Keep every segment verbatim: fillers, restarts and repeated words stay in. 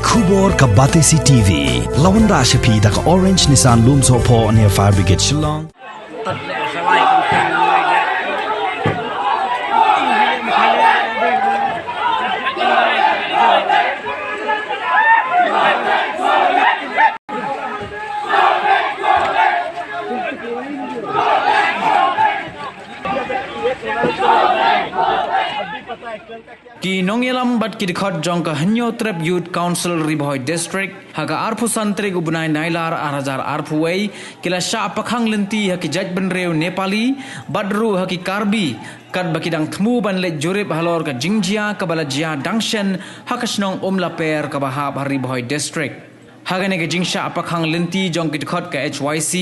Khubor ka Batesi T V. La wanrah sha phi da ka Orange Nissan Lumsohphoh near Fire Brigade Shillong. Ki nongïalam bad ki dkhot jong ka Hynñiewtrep Youth Council Ri Bhoi District, ha ka arphew san tarik u bnai Nailar ar hajar arphew wei, ki la shah pakhang lynti ha ki jaitbynriew Nepali bad ruh ha ki Karbi, katba ki dang thmu ban leit jurip halor ka jingjia kaba la jia dang shen ha ka shnong Umlaper kaba hap ha Ri Bhoi District. Ha kane ka jingshah pakhang lynti jong ki dkhot ka H Y C,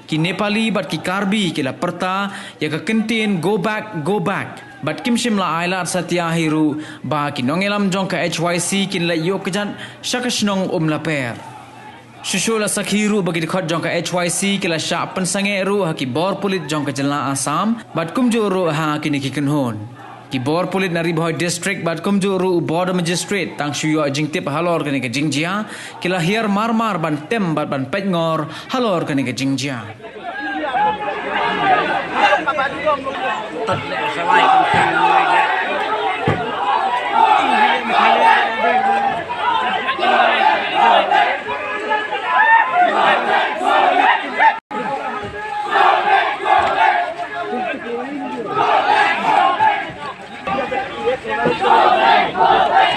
ki Nepali bad ki Karbi ki la pyrta ïa ka kyntien "Go back, go back", bad kim shym la ailad satia hi ruh ba ki nongïalam jong ka H Y C kin leit ïuh kjat sha ka shnong Umlaper. Shuh shuh la sakhi ruh ba ki dkhot jong ka H Y C ki la shah pynsangeh ruh ha ki bor pulit jong ka jylla Assam bad kumjuh ruh ha kine ki kynhun. Ki bor pulit na Ri Bhoi District bad kumjuh ruh u Border Magistrate tang shu ïoh jingtip halor kane ka jingjia, ki la hiar mar mar ban tem bad ban peit ngor halor kane ka jingjia.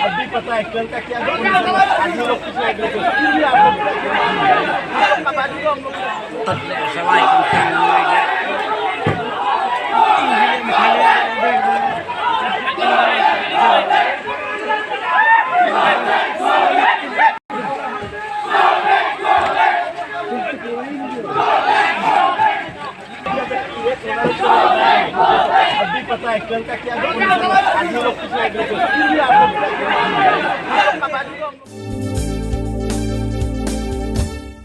अभी पता है कल का क्या, आज ये लोग कुछ नहीं करते। अभी पता है कल का क्या, आज ये लोग कुछ नहीं करते।